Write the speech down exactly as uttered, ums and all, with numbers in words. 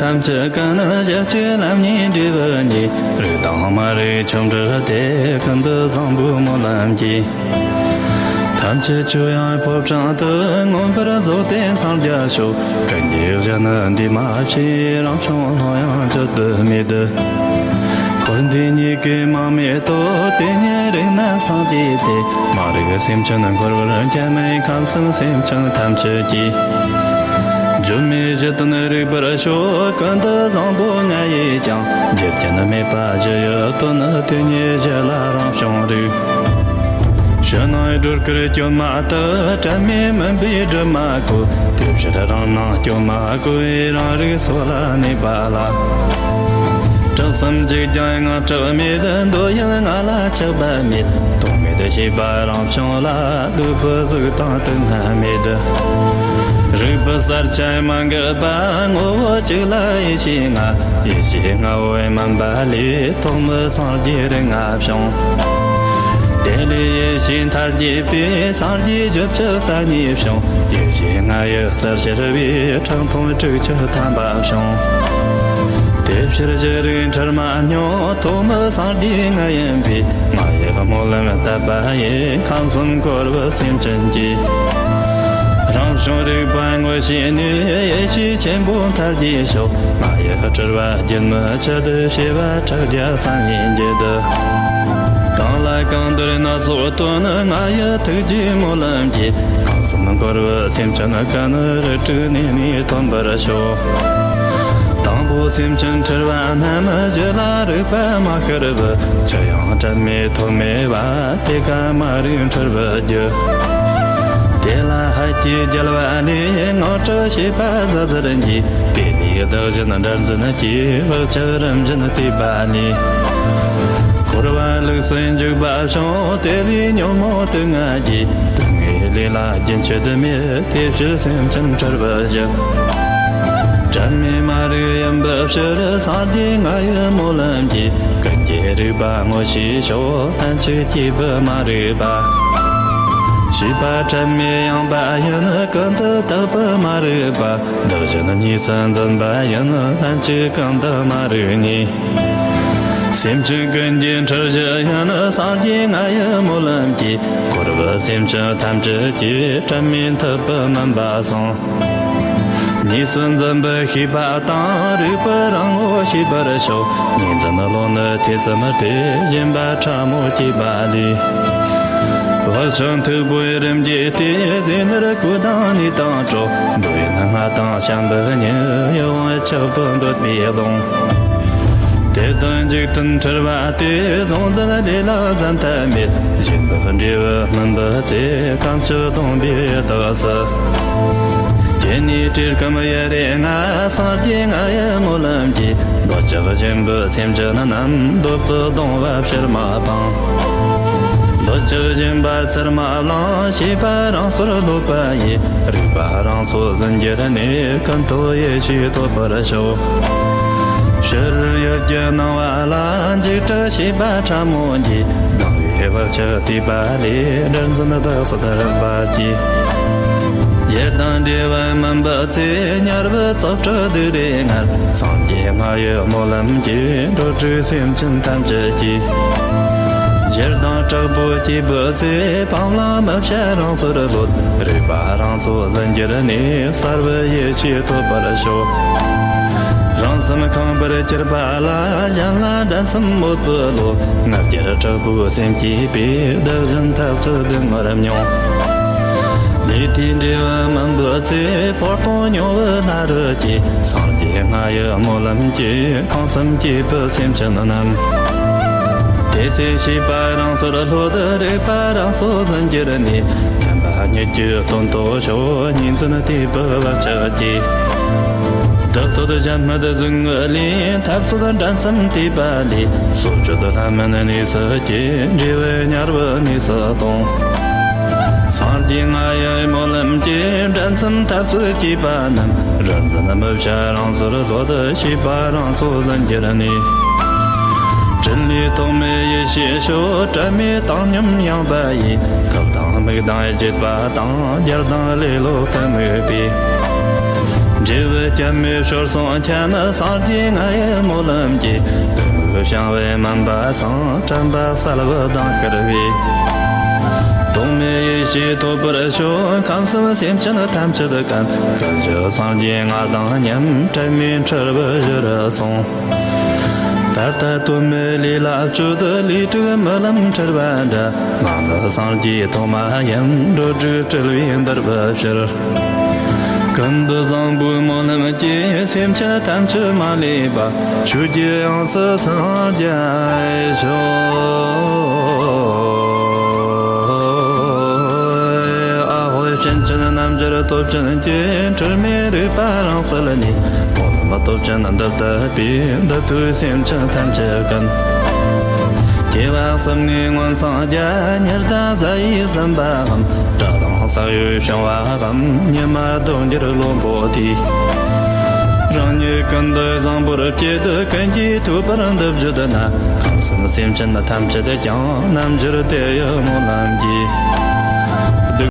ཐམས་ཅད་ཀུན་ནི་གཞི་གཅིག་ལམ་གཉིས་འབྲས་བུ་གཉིས། རིག་དང་མ་རིག་ཆོས་འབྲེལ་ཏེ། ཀུན་ཏུ་བཟང་པོའི་སྨོན་ལམ་གྱིས། ཐམས་ཅད་ཆོས་དབྱིངས་ཕོ་བྲང་དུ། མངོན་པར་རྫོགས་ཏེ་འཚང་རྒྱ་ཤོག་ཀུན་གྱི་གཞི་ནི་འདུས་མ་བྱས། རང་བྱུང་ཀློང་ཡངས་བཅུད་དུ་མེད། འཁོར་འདས་གཉིས་ཀའི་མིང་མེད་དོ། དེ་ཉིད་རིག་ན་སངས་རྒྱས་ཏེ། མ་རིག་སེམས་ཅན་འཁོར་བར་འཁྱམས་མེད། ཁམས་གསུམ་སེམས་ཅན་ཐམས་ཅད་ཀྱི། བརྗོད་མེད་གཞི་དོན་རིག་པར་ཤོག་ཀུན་ཏུ་བཟང་པོ་ང་ཡིས་ཀྱང་། རྒྱུ་རྐྱེན་མེད་པ་གཞི་ཡི་དོན། དེ་ཉིད་གཞི་ལ་རང་བྱུང་རིག་ཕྱི་ནང་སྒྲོ་སྐུར་སྐྱོན་མ་དག་དྲན་མེད་མུན་པའི་སྒྲིབ་མ་བཀོད། དེ་ཕྱིར་རང་སྣང་སྐྱོན་མ་གོས། རང་རིག་སོ་ལ་གནས་པ་ལ། དྲི་ཟབ་འཇིགས་རྒྱང་དངངས་སྐྲག་མེད། འདོད་ཡོན་ལྔ་ལ་ཆགས་པ་མེད། རྟོག་མེད་ཤེས་པ་རང་བྱུང་ལ། སྡུག་པའི་གཟུགས་དང་དུག་ལྔ་མེད། རིག་པའི་གསལ་ཆ་མ་འགགས་པ། ངོ་བོ་གཅིག་ལ་ཡེ་ཤེས་ལྔ། ཡེ་ཤེས་ལྔ་པོའི་མུན་པ་ལས། ཐོག་མའི་སངས་རྒྱས་རིགས་ལྔ་བྱུང་། དེ་ལས་ཡེ་ཤེས་མཐར་གྱིས་པའི། སངས་རྒྱས་བཞི་བཅུ་རྩ་གཉིས་བྱུང་། ཡེ་ཤེས་ལྔ་ཡི་རྩལ་ཤར་བས། ཁྲག་འཐུང་དྲུག་ཅུ་ཐམ་པ་བྱུང་། དེ་ཕྱིར་གཞི་རིག་འཁྲུལ་མ་སྨྱོ། ཐོག་མའི་སངས་རྒྱས་ང་ཡིན་པས། ང་ཡི་སྨོན་ལམ་དད་པ་ཡིས། ཁམས་གསུམ་འཁོར་བའི་སེམས་ཅན་གྱི། རང་བྱུང་རིག་པ་ངོ་ཤེས་ནས། ཡེ་ཤེས་ཆེན་པོ་མཐར་གྱིས་ཤོག་ང་ཡི་སྤྲུལ་པ་རྒྱུན་མི་འཆད། བྱེ་བ་ཕྲག་བརྒྱ་བསམ་ཡས་འགྱེད། གང་ལ་གང་འདུལ་སྣ་ཚོགས་སྟོན། ང་ཡི་ཐུགས་རྗེའི་སྨོན་ལམ་གྱིས། ཁམས་གསུམ་འཁོར་བའི་སེམས་ཅན་ཀུན། རིགས་དྲུག་གནས་ནས་ཐོན་པར་ཤོག་དང་པོ་སེམས་ཅན་འཁྲུལ་པ་རྣམས། གཞི་ལ་རིག་པ་མ་ཤར་བར། ཆུ་ཡང་དྲན་མེད་ཐོབ་མེད་པ། དེ་ཀ་མ་རིག་འཁྲུལ་པའི་རྒྱུ། དེ་ལ་ཧད་ཀྱིས་བརྒྱལ་བ་ལས། དངངས་སྐྲག་ཤེས་པ་ཟུར་ཟུར་འགྱེས། དེ་ལས་བདག་གཞན་འདྲར་འཛིན་གྱིས། བག་ཆགས་རིམ་བཞིན་བརྟས་པ་ལས། འཁོར་བ་ལུགས་སུ་འཇུག་པ་བྱུང་། དེ་ལས་ཉོན་མོངས་དུག་ལྔ་གིས། དུག་ལྔའི་ལས་ལ་རྒྱུན་ཆད་མེད། དེ་ཕྱིར་སེམས་ཅན་འཁྲུལ་པའི་གཞི། དྲན་མེད་མ་རིག་ཡིན་པའི་ཕྱིར། སངས་རྒྱས་ང་ཡི་སྨོན་ལམ་གྱིས། ཀུན་གྱི་རིག་པ་ངོ་ཤེས་ཤོག་ལྷན་ཅིག་སྐྱེས་པའི་མ་རིག་པ། ཤེས་པ་དྲན་མེད་ཡངས་པ་ཡིན། ཀུན་ཏུ་བརྟགས་པའི་མ་རིག་པ། བདག་གཞན་གཉིས་སུ་འཛིན་པ་ཡིན། ལྷན་ཅིག་ཀུན་བརྟགས་མ་རིག་གཉིས། སེམས་ཅན་ཀུན་གྱི་འཁྲུལ་གཞི་ཡིན། སངས་རྒྱས་ང་ཡི་སྨོན་ལམ་གྱིས། འཁོར་བའི་སེམས་ཅན་ཐམས་ཅད་ཀྱི། དྲན་མེད་འཐིབས་པའི་མུན་པ་སངས། གཉིས་སུ་འཛིན་པའི་ཤེས་པ་དང་། རིག་པའི་རང་ངོ་ཤེས་པར་ཤོག་ངོས་འཛིན་བློ་ནི་ཐེ་ཚོམ་སྟེ། ཞེན་པ་ཕྲ་མོ་སྐྱེས་པ་ལས། བག་ཆགས་མཐུག་པོའི་རིམ་གྱིས་བརྟས། རྫས་ནོར་གོས་དང་ནུས་དང་གྲོགས། འདོད་ཡོན་ལྔ་དང་བྱམས་པའི་ཉེས། ཡིད་དབང་ཆགས་པའི་འདོད་པའི་ཀློང་། དེ་དང་འཇིག་རྟེན་འཁྲུལ་པ་སྟེ། གཟུང་འཛིན་ལས་ལ་བཟོད་ཐབས་མེད། ཞེན་པའི་འབྲས་བུ་སྨིན་པའི་ཚེ། ཁམས་བཅུ་སྟོང་པའི་བདག་སྲིད། སྐྱེ་གནས་བཀྲེས་སྐོམ་ཡི་རེ་ལྔ། སངས་རྒྱས་ང་ཡི་སྨོན་ལམ་གྱིས། འདོད་ཆགས་ཞེན་པའི་སེམས་ཅན་རྣམས། འདོད་པའི་གདུང་བ་ཕྱིར་མ་སྤངས། འདོད་ཆགས་ཞེན་པ་ཚུར་མ་བླངས། ཤེས་པ་རང་སོར་ལྷོད་པ་ཡིས། རིག་པ་རང་སོ་ཟིན་གྱུར་ནས། ཀུན་རྟོག་ཡེ་ཤེས་ཐོབ་པར་ཤོག་ཕྱི་རོལ་ཡུལ་གྱི་སྣང་བ་ལ། འཇིགས་སྐྲག་ཤེས་པ་ཕྲ་མོ་གིས། སྡང་བའི་བག་ཆགས་བརྟས་པ་ལས། དགྲར་འཛིན་བདག་སྲིད་རགས་པ་སྐྱེས། ཡུལ་དང་འབྲེལ་བ་མིན་པའི་ཚེ། དམྱལ་བའི་བཙོག་བྲག་སྡུག་རུས་ངར། སངས་རྒྱས་ང་ཡི་སྨོན་ལམ་གྱིས། འགྲོ་དྲུག་སེམས་ཅན་ཐམས་ཅད་ཀྱི། ཞེ་སྡང་དྲག་པོ་སྐྱེས་པའི་ཚེ། སྤང་བླང་མི་བྱ་རང་སོར་ལྷོད། རིག་པ་རང་སོ་ཟིན་གྱུར་ནས། གསལ་བའི་ཡེ་ཤེས་ཐོབ་པར་ཤོག་རང་སེམས་ཁེངས་པར་གྱུར་པ་ལ། གཞན་ལ་འགྲན་སེམས་མོས་པའི་བློ། ང་རྒྱལ་དྲག་པོའི་སེམས་སྐྱེས་པས། བདག་གཞན་འཐབ་རྩོད་སྡུག་བསྔལ་མྱོང་། ལས་དེའི་འབྲས་བུ་སྨིན་པའི་ཚེ། ཕོ་སྟོང་མྱོང་བའི་སྣ་རུ་སྐྱེས། སངས་རྒྱས་ང་ཡི་སྨོན་ལམ་གྱིས། ཁམས་གསུམ་སྐྱེས་པའི་སེམས་ཅན་རྣམས། དེ་ཚེ་ཤེས་པ་རང་སོར་ལྷོད། རིག་པ་རང་སོ་ཟིན་གྱུར་ནས། ཉམས་པ་སྨྱོ་རྒྱུའི་དོན་རྟོགས་ཤོག་ཉིན་མཚན་བལྟས་པའི་བག་ཆགས་ཀྱིས། བདག་བསྟོད་བྱ་སྨད་ཟུག་རྔུ་ལས། འཐབ་རྩོད་འགྲན་སེམས་བརྟས་པ་ལས། སྲོག་གཅོད་ལྷ་མིན་གནས་སུ་སྐྱེ། འབྲས་བུ་དམྱལ་བའི་གནས་སུ་ལྟུང་། སངས་རྒྱས་ང་ཡི་སྨོན་ལམ་གྱིས། འགྲན་སེམས་འཐབ་རྩོད་སྐྱེས་པ་རྣམས། རིག་འཛིན་མི་བྱ་རང་སོར་ལྷོད། ཤེས་པ་རང་སོ་ཟིན་གྱུར་ནས། ཕྲིན་ལས་ཐོགས་མེད་ཡེ་ཤེས་ཤོག་དྲན་མེད་བཏང་སྙོམས་ཡངས་པ་ཡིས། ཐབས་དང་དམིགས་དང་བརྗོད་པ་དང་། རྒྱལ་དང་ལེ་ལོ་གཏི་མུག་པས། འབྲས་བུ་སྐྱབས་མེད་ཞོར་སོང་ཁྱབ་མི་སངས་རྒྱས་ང་ཡི་སྨོན་ལམ་གྱིས། གདུལ་བྱ་བྱང་བའི་མུན་པ་སངས། དྲན་པ་གསལ་བའི་གདངས་ཤར་བས། རྟོག་མེད་ཡེ་ཤེས་ཐོབ་པར་ཤོག་ཁམས་གསུམ་སེམས་ཅན་ཐམས་ཅད་ཀུན། ཀུན་ཁྱབ་སངས་རྒྱས་ང་དང་མཉམ། དྲན་མེད་འཁྲུལ་པའི་གཞིར་སོང་། ད་ལྟ་དོན་མེད་ལས་ལ་སྤྱོད། ལས་དྲུག་རྨི་ལམ་འཁྲུལ་པ་འདྲ། ང་ནི་སངས་རྒྱས་ཐོག་མ་ཡིན། འགྲོ་དྲུག་སྤྲུལ་པའི་འདུལ་བའི་ཕྱིར། ཀུན་ཏུ་བཟང་པོའི་སྨོན་ལམ་གྱིས། སེམས་ཅན་ཐམས་ཅད་མ་ལུས་པ། ཆོས་ཀྱི་དབྱིངས་སུ་སངས་རྒྱས་ཤོག། ཨ་ཧོ། ཕྱིན་ཅི་ལོག་རྣལ་འབྱོར་སྟོབས་ཅན་གྱིས། འཁྲུལ་མེད་རིག་པ་རང་གསལ་ནས། སྟོབས་ལྡན་སྟོབས་ཅན་འདི་ལྟ་བུའི། འདི་ཐོས་སེམས་ཅན་ཐམས་ཅད་ཀུན། སྐྱེ་བ་གསུམ་ནས་མངོན་སངས་རྒྱས། ཉི་ཟླ་གཟའ་ཡིས་ཟིན་པའམ། སྒྲ་དང་ས་གཡོས་བྱུང་བའམ། ཉི་མ་ལྡོག་འགྱུར་རླུང་པོ་དེས། རང་ཉིད་ཀུན་ཏུ་བཟང་པོར་བསྐྱེད། ཀུན་གྱིས་ཐོས་པར་འདི་བརྗོད་ན། ཁམས་གསུམ་སེམས་ཅན་ཐམས་ཅད་ཀྱང་། རྣལ་འབྱོར་དེ་ཡི་སྨོན་ལམ་གྱིས།